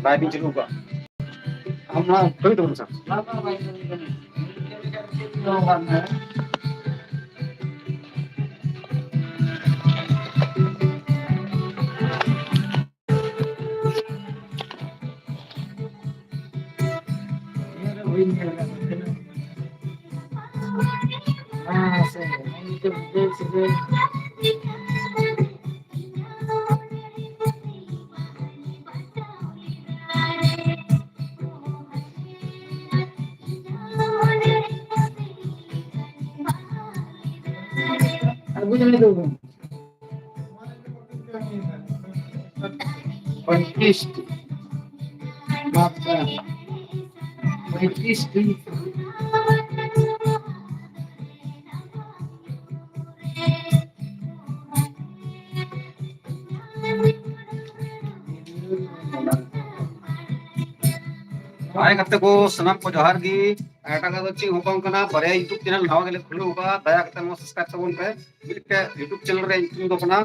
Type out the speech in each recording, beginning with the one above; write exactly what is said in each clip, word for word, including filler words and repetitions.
ᱵᱟᱭ ᱵᱤᱱ ᱪᱟᱹᱞᱩ ᱠᱟᱜᱼᱟ᱾ ᱟᱢ ᱱᱚᱣᱟ ᱠᱟᱹᱢᱤ ᱛᱟᱵᱚᱱ ᱥᱮ᱾ ᱯᱚᱸᱭᱛᱨᱤᱥ ᱴᱤ᱾ ᱢᱟᱛᱨᱟ ᱯᱚᱸᱭᱛᱨᱤᱥ ᱴᱤ᱾ ᱦᱟᱭ ᱜᱟᱛᱮ ᱠᱚ, ᱥᱟᱱᱟᱢ ᱠᱚ ᱡᱚᱦᱟᱨ ᱜᱮ᱾ ᱮᱴᱟᱜᱟᱜ ᱫᱚ ᱪᱮᱫ ᱦᱚᱸ ᱵᱟᱝ ᱠᱟᱱᱟ, ᱵᱟᱨᱭᱟ YouTube ᱪᱮᱱᱮᱞ ᱱᱟᱣᱟ ᱜᱮᱞᱮ ᱠᱷᱩᱞᱟᱹᱣ ᱠᱟᱜᱼᱟ, ᱫᱟᱭᱟ ᱠᱟᱛᱮ ᱱᱚᱣᱟ subscribe ᱛᱟᱵᱚᱱ ᱯᱮ᱾ ᱢᱤᱫᱴᱮᱡ YouTube ᱪᱮᱱᱮᱞ ᱨᱮᱭᱟᱜ ᱧᱩᱛᱩᱢ ᱫᱚ ᱠᱟᱱᱟ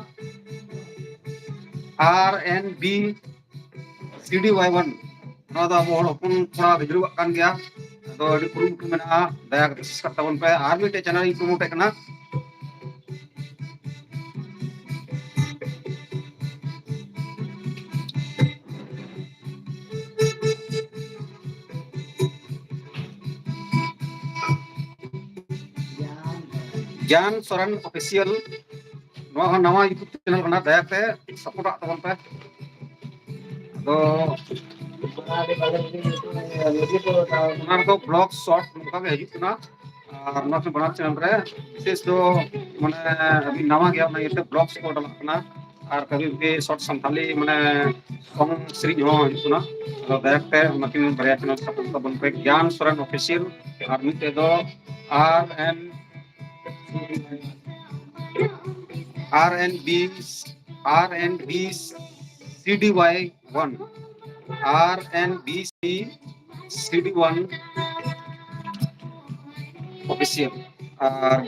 R N B C D Y one᱾ ᱱᱚᱣᱟ ᱫᱚ ᱟᱵᱚ ᱦᱚᱲ ᱦᱚᱯᱚᱱ ᱠᱚᱲᱟ ᱵᱷᱤᱰᱤᱭᱳᱣᱟᱜ ᱠᱟᱱ ᱜᱮᱭᱟ, ᱟᱫᱚ ᱟᱹᱰᱤ ᱠᱩᱨᱩᱢᱩᱴᱩ ᱢᱮᱱᱟᱜᱼᱟ, ᱫᱟᱭᱟ ᱠᱟᱛᱮ subscribe ᱛᱟᱵᱚᱱ ᱯᱮ᱾ ᱟᱨ ᱢᱤᱫᱴᱮᱡ ᱪᱮᱱᱮᱞ ᱤᱧ promote ᱮᱫ ᱠᱟᱱᱟ, ᱜᱮᱭᱟᱱ ᱥᱚᱨᱮᱱ Official᱾ ᱱᱚᱣᱟ ᱦᱚᱸ ᱱᱟᱣᱟ YouTube ᱪᱮᱱᱮᱞ ᱠᱟᱱᱟ, ᱫᱟᱭᱟ ᱠᱟᱛᱮ support ᱟᱜ ᱛᱟᱵᱚᱱ ᱯᱮ᱾ ᱟᱫᱚ ᱚᱱᱟ ᱨᱮᱫᱚ vlog short ᱱᱚᱝᱠᱟ ᱜᱮ ᱦᱤᱡᱩᱜ ᱠᱟᱱᱟ᱾ ᱟᱨ ᱱᱚᱣᱟ ᱠᱤ ᱵᱟᱱᱟᱨ ᱪᱮᱱᱮᱞ ᱨᱮ ᱵᱤᱥᱮᱥ ᱫᱚ ᱢᱟᱱᱮ ᱟᱹᱰᱤ ᱱᱟᱣᱟ ᱜᱮᱭᱟ, ᱚᱱᱟ ᱤᱭᱟᱹᱛᱮ vlogs ᱠᱚ ᱰᱟᱞᱟᱜ ᱠᱟᱱᱟ᱾ ᱟᱨ ᱠᱟᱹᱵᱷᱤ ᱠᱟᱹᱵᱷᱤ short ᱥᱟᱱᱛᱷᱟᱞᱤ ᱢᱟᱱᱮ song ᱥᱮᱨᱮᱧ ᱦᱚᱸ ᱦᱤᱡᱩᱜ ᱠᱟᱱᱟ᱾ ᱟᱫᱚ ᱫᱟᱭᱟ ᱠᱟᱛᱮ ᱚᱱᱟᱠᱤᱱ ᱵᱟᱨᱭᱟ ᱪᱮᱱᱮᱞ support ᱛᱟᱵᱚᱱ ᱯᱮ, ᱜᱮᱭᱟᱱ ᱥᱚᱨᱮᱱ Official ᱟᱨ ᱢᱤᱫᱴᱮᱡ ᱫᱚ R N R N B R N B C D Y one, R N B C D Y one Official ᱟᱨ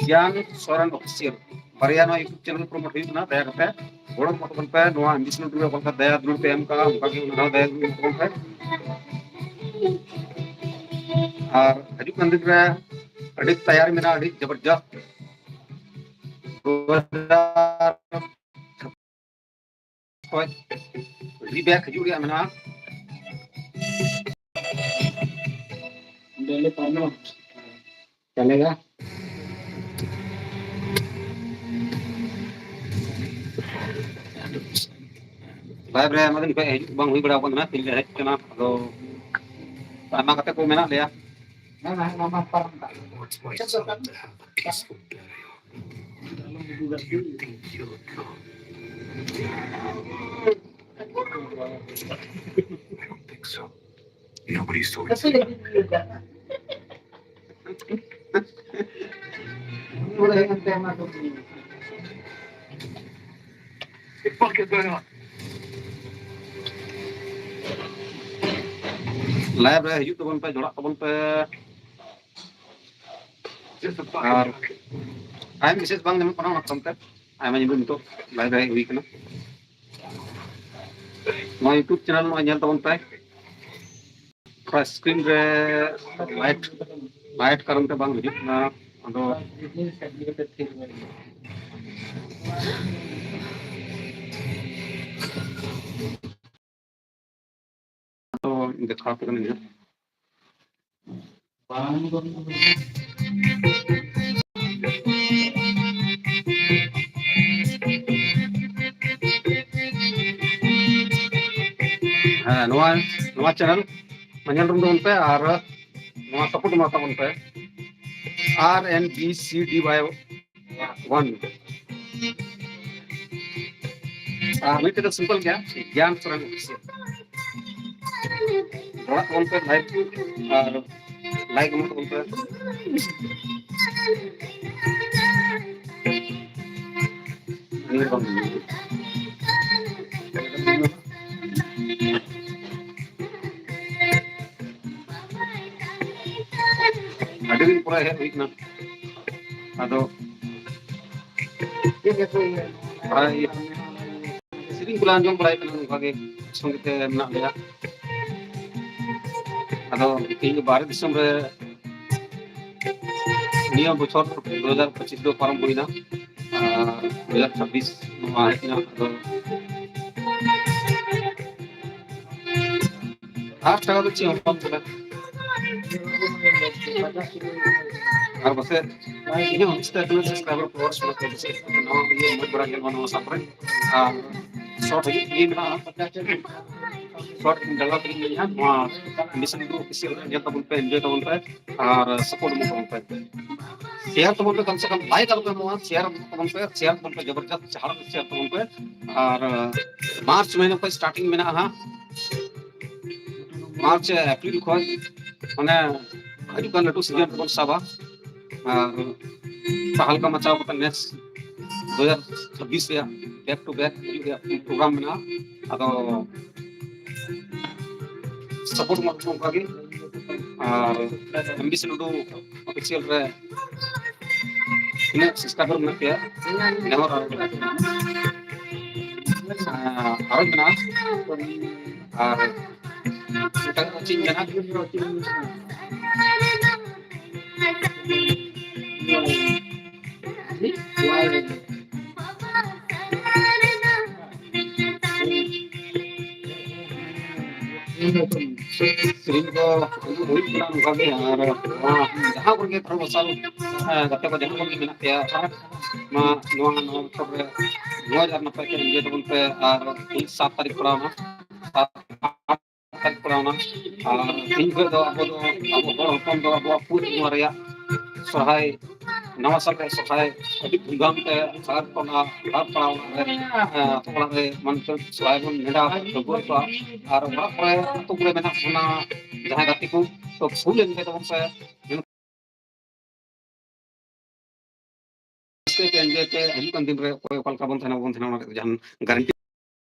ᱜᱮᱭᱟᱱ ᱥᱚᱨᱮᱱ Official, ᱵᱟᱨᱭᱟ ᱱᱚᱣᱟ YouTube ᱪᱮᱱᱮᱞ promote ᱦᱩᱭᱩᱜ ᱠᱟᱱᱟ, ᱫᱟᱭᱟ ᱠᱟᱛᱮ ᱜᱚᱲᱚ ᱮᱢᱚᱜ ᱛᱟᱵᱚᱱ ᱯᱮ᱾ ᱱᱚᱣᱟ ᱵᱤᱥᱱᱩ ᱴᱩᱰᱩ ᱚᱠᱟ ᱞᱮᱠᱟ ᱫᱟᱭᱟ ᱫᱩᱞᱟᱹᱲ ᱯᱮ ᱮᱢ ᱠᱟᱜᱼᱟ, ᱚᱱᱠᱟ ᱜᱮ ᱚᱱᱟ ᱦᱚᱸ ᱫᱟᱭᱟ ᱫᱩᱞᱟᱹᱲ ᱮᱢᱚᱜ ᱛᱟᱵᱚᱱ ᱯᱮ᱾ ᱟᱨ ᱦᱤᱡᱩᱜ ᱠᱟᱱ ᱫᱤᱱ ᱨᱮ ᱟᱹᱰᱤ ᱛᱟᱭᱟᱨ ᱢᱮᱱᱟᱜᱼᱟ, ᱟᱹᱰᱤ ᱡᱚᱵᱚᱨᱡᱚᱥᱛ᱾ ᱫᱩ ᱦᱟᱡᱟᱨ ᱠᱷᱚᱡ ᱨᱤᱵᱮᱠ ᱦᱤᱡᱩᱜ ᱨᱮᱭᱟᱜ ᱢᱮᱱᱟᱜᱼᱟ᱾ Daily permanent ᱪᱟᱞᱮᱜᱟ᱾ ᱞᱟᱭᱤᱵᱷ ᱨᱮ ᱟᱭᱢᱟ ᱫᱤᱱ ᱠᱷᱚᱱ ᱦᱤᱡᱩᱜ ᱵᱟᱝ ᱦᱩᱭ ᱵᱟᱲᱟ ᱟᱠᱟᱱᱟ, ᱛᱮᱦᱮᱧ ᱞᱮ ᱦᱮᱡ ᱟᱠᱟᱱᱟ᱾ ᱟᱫᱚ ᱟᱭᱢᱟ ᱜᱟᱛᱮ ᱠᱚ ᱢᱮᱱᱟᱜ ᱞᱮᱭᱟ᱾ ᱦᱮᱸ, ᱦᱮᱸ, ᱱᱚᱣᱟ ᱢᱟ ᱯᱟᱨᱚᱢ ᱠᱟᱜ᱾ Nobody saw it. Live ᱨᱮ ᱦᱤᱡᱩᱜ ᱛᱟᱵᱚᱱ ᱯᱮ, ᱡᱚᱲᱟᱜ ᱛᱟᱵᱚᱱ ᱯᱮ᱾ ᱟᱨ ᱴᱟᱭᱤᱢ ᱵᱤᱥᱮᱥ ᱵᱟᱝ ᱧᱟᱢᱚᱜ ᱠᱟᱱᱟ, ᱚᱱᱟ ᱠᱟᱨᱚᱱ ᱛᱮ ᱟᱭᱢᱟ ᱧᱤᱫᱟᱹ ᱱᱤᱛᱚᱜ ᱞᱟᱭᱤᱵᱷ ᱨᱮ ᱦᱮᱡ ᱦᱩᱭ ᱠᱟᱱᱟ᱾ ᱱᱚᱣᱟ YouTube ᱪᱮᱱᱮᱞ ᱱᱚᱣᱟ ᱧᱮᱞ ᱛᱟᱵᱚᱱ ᱯᱮ᱾ ᱛᱷᱚᱲᱟ ᱥᱠᱨᱤᱱ ᱨᱮ ᱞᱟᱭᱤᱴ, ᱞᱟᱭᱤᱴ ᱠᱟᱨᱚᱱ ᱛᱮ ᱵᱟᱝ ᱦᱤᱡᱩᱜ ᱠᱟᱱᱟ᱾ ᱟᱫᱚ ᱛᱚ ᱫᱮᱠᱷᱟᱣ ᱟᱯᱮ ᱠᱟᱹᱱᱟᱹᱧ ᱦᱟᱸᱜ᱾ ᱦᱮᱸ, ᱱᱚᱣᱟ, ᱱᱚᱣᱟ ᱪᱮᱱᱮᱞ ᱧᱮᱞ ᱨᱩᱢ ᱛᱟᱵᱚᱱ ᱯᱮ ᱟᱨ ᱱᱚᱣᱟ ᱥᱟᱯᱳᱨᱴ ᱮᱢᱟ ᱛᱟᱵᱚᱱ ᱯᱮ᱾ R N B C D Y one. ᱟᱨ ᱢᱤᱫᱴᱮᱡ ᱫᱚ ᱥᱤᱢᱯᱚᱞ ᱜᱮᱭᱟ, ᱜᱮᱭᱟᱱ ᱥᱚᱨᱮᱱ ᱚᱯᱷᱤᱥᱤᱭᱟᱞ᱾ ᱚᱲᱟᱜ ᱛᱟᱵᱚᱱ ᱯᱮ, ᱞᱟᱭᱤᱠ ᱟᱨ ᱞᱟᱭᱤᱠ ᱮᱢᱟ ᱛᱟᱵᱚᱱ ᱯᱮ᱾ ᱟᱹᱰᱤ ᱫᱤᱱ ᱯᱚᱨᱮ ᱦᱮᱡ ᱦᱩᱭ ᱠᱟᱱᱟ᱾ ᱟᱫᱚ ᱪᱮᱫ ᱜᱮᱠᱚ ᱤᱭᱟᱹ? ᱵᱟᱲᱟᱭ ᱤᱭᱟᱹ᱾ ᱠᱚ ᱟᱸᱡᱚᱢ ᱵᱟᱲᱟᱭ ᱠᱟᱱᱟ, ᱱᱚᱝᱠᱟ ᱜᱮ ᱥᱚᱸᱜᱮ ᱛᱮ ᱢᱮᱱᱟᱜ ᱞᱮᱭᱟ᱾ ᱟᱫᱚ ᱛᱮᱦᱮᱧ ᱫᱚ ᱵᱟᱦᱨᱮ ᱫᱤᱥᱚᱢ ᱨᱮ ᱱᱤᱭᱟᱹ ᱵᱚᱪᱷᱚᱨ ᱫᱩ ᱦᱟᱡᱟᱨ ᱯᱚᱸᱪᱤᱥ ᱫᱚ ᱯᱟᱨᱚᱢ ᱦᱩᱭᱱᱟ, ᱟᱨ ᱫᱩ ᱦᱟᱡᱟᱨ ᱪᱷᱟᱵᱵᱤᱥ ᱱᱚᱣᱟ ᱦᱮᱡ ᱮᱱᱟ᱾ ᱟᱫᱚ ᱟᱨ ᱴᱟᱠᱟ ᱫᱚ ᱪᱮᱫ ᱦᱚᱸ ᱵᱟᱝ ᱠᱟᱱᱟ᱾ ᱟᱨ ᱯᱟᱥᱮᱡ ᱤᱧᱟᱹᱜ ᱦᱚᱸ ᱪᱮᱥᱴᱟ ᱠᱟᱱᱟ subscriber followers ᱵᱟᱲᱟᱭ ᱜᱮ ᱱᱚᱣᱟ ᱥᱟᱯᱨᱮ᱾ ᱟᱨ short ᱦᱤᱡᱩᱜ ᱜᱮ ᱢᱮᱱᱟᱜᱼᱟ᱾ Short ᱰᱟᱞᱟ ᱛᱮᱜᱮ ᱞᱟᱹᱭᱟ, ᱱᱚᱣᱟ mission ᱫᱚ official ᱨᱮ ᱧᱮᱞ ᱛᱟᱵᱚᱱ ᱯᱮ, enjoy ᱛᱟᱵᱚᱱ ᱯᱮ ᱟᱨ support ᱮᱢᱟ ᱛᱟᱵᱚᱱ ᱯᱮ᱾ Share ᱛᱟᱵᱚᱱ ᱯᱮ, ᱠᱚᱢ ᱥᱮ ᱠᱚᱢ like ᱟᱞᱚ ᱯᱮ ᱮᱢᱚᱜᱼᱟ, share ᱛᱟᱵᱚᱱ ᱯᱮ, share ᱛᱟᱵᱚᱱ ᱯᱮ, ᱡᱚᱵᱚᱨᱫᱚᱥᱛ ᱡᱟᱦᱟᱸ ᱞᱮᱠᱟ share ᱛᱟᱵᱚᱱ ᱯᱮ᱾ ᱟᱨ March ᱢᱟᱹᱦᱱᱟᱹ ᱠᱷᱚᱱ starting ᱢᱮᱱᱟᱜᱼᱟ ᱦᱟᱸᱜ, March April ᱠᱷᱚᱱ ᱢᱟᱱᱮ ᱦᱤᱡᱩᱜ ᱠᱟᱱ ᱞᱟᱹᱴᱩ season ᱵᱚᱱ ᱥᱟᱵᱟ᱾ ᱟᱨ ᱛᱟᱦᱞᱠᱟ ᱢᱟᱪᱟᱣ ᱠᱟᱛᱮ next ᱫᱩ ᱦᱟᱡᱟᱨ ᱪᱷᱟᱵᱵᱤᱥ ᱨᱮᱭᱟᱜ back to back ᱦᱤᱡᱩᱜ ᱨᱮᱭᱟᱜ program ᱢᱮᱱᱟᱜᱼᱟ᱾ ᱟᱫᱚ support ᱢᱟ ᱚᱱᱠᱟ ᱜᱮ᱾ ᱟᱨ MBC ᱴᱩᱰᱩ official ᱨᱮ ᱛᱤᱱᱟᱹᱜ subscriber ᱢᱮᱱᱟᱜ ᱯᱮᱭᱟ? ᱱᱮᱦᱚᱨ ᱟᱨ ᱟᱨᱚ ᱢᱮᱱᱟᱜᱼᱟ᱾ ᱟᱨ ᱮᱴᱟᱜ ᱪᱮᱫ ᱢᱮᱱᱟᱜᱼᱟ? ᱥᱮᱨᱮᱧ ᱠᱚ ᱦᱩᱭᱩᱜ ᱠᱟᱱᱟ ᱚᱱᱠᱟ ᱜᱮ᱾ ᱟᱨ ᱱᱚᱣᱟ ᱡᱟᱦᱟᱸ ᱠᱚᱨᱮ ᱜᱮ ᱯᱨᱚᱢᱳᱥᱚᱱ, ᱦᱮᱸ, ᱜᱟᱛᱮ ᱠᱚ ᱡᱟᱦᱟᱸ ᱠᱚᱨᱮ ᱜᱮ ᱢᱮᱱᱟᱜ ᱯᱮᱭᱟ, ᱢᱟ ᱱᱚᱣᱟ, ᱱᱚᱣᱟ ᱵᱚᱪᱷᱚᱨ ᱨᱮ ᱢᱚᱡᱽ ᱟᱨ ᱱᱟᱯᱟᱭ ᱛᱮ enjoy ᱛᱟᱵᱚᱱ ᱯᱮ᱾ ᱟᱨ ᱛᱮᱦᱮᱧ ᱥᱟᱛ ᱛᱟᱹᱨᱤᱠᱷ ᱯᱟᱲᱟᱣᱱᱟ, ᱥᱟᱛ ᱛᱟᱹᱨᱤᱠᱷ ᱯᱟᱲᱟᱣᱱᱟ᱾ ᱟᱨ ᱛᱮᱦᱮᱧ ᱠᱷᱚᱱ ᱫᱚ ᱟᱵᱚ ᱫᱚ, ᱟᱵᱚ ᱦᱚᱲ ᱦᱚᱯᱚᱱ ᱫᱚ ᱟᱵᱚᱣᱟᱜ ᱯᱩᱥ ᱵᱚᱸᱜᱟ ᱨᱮᱭᱟᱜ ᱥᱚᱨᱦᱟᱭ, ᱱᱟᱣᱟ ᱥᱟᱞ ᱨᱮ ᱥᱚᱨᱦᱟᱭ ᱟᱹᱰᱤ ᱫᱷᱩᱢᱫᱷᱟᱢ ᱛᱮ ᱥᱟᱦᱟᱨ ᱠᱷᱚᱱᱟᱜ ᱦᱟᱴ ᱯᱟᱲᱟ ᱚᱲᱟᱜ ᱨᱮ, ᱟᱛᱳ ᱚᱲᱟᱜ ᱨᱮ ᱢᱟᱱᱮ ᱥᱚᱨᱦᱟᱭ ᱵᱚᱱ ᱱᱮᱰᱟ ᱟᱹᱜᱩ ᱠᱚᱣᱟ᱾ ᱟᱨ ᱚᱲᱟᱜ ᱠᱚᱨᱮ, ᱟᱹᱛᱩ ᱠᱚᱨᱮ ᱢᱮᱱᱟᱜ ᱵᱚᱱᱟ ᱡᱟᱦᱟᱸᱭ ᱜᱟᱛᱮ ᱠᱚ, ᱛᱚ full enjoy ᱛᱟᱵᱚᱱ ᱯᱮ᱾ ᱨᱟᱹᱥᱠᱟᱹ ᱛᱮ, enjoy ᱛᱮ, ᱦᱤᱡᱩᱜ ᱠᱟᱱ ᱫᱤᱱ ᱨᱮ ᱚᱠᱚᱭ ᱚᱠᱟ ᱞᱮᱠᱟ ᱵᱚᱱ ᱛᱟᱦᱮᱱᱟ, ᱵᱟᱵᱚᱱ ᱛᱟᱦᱮᱱᱟ, ᱚᱱᱟ ᱨᱮᱭᱟᱜ ᱡᱟᱦᱟᱱ guarantee ᱵᱟᱝ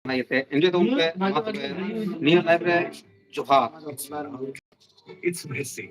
ᱠᱟᱱᱟ᱾ ᱤᱭᱟᱹᱛᱮ enjoy ᱛᱟᱵᱚᱱ ᱯᱮ᱾ ᱢᱟ ᱛᱚᱵᱮ ᱱᱤᱭᱟᱹ live ᱨᱮ ᱡᱚᱦᱟᱨ᱾ It's messy.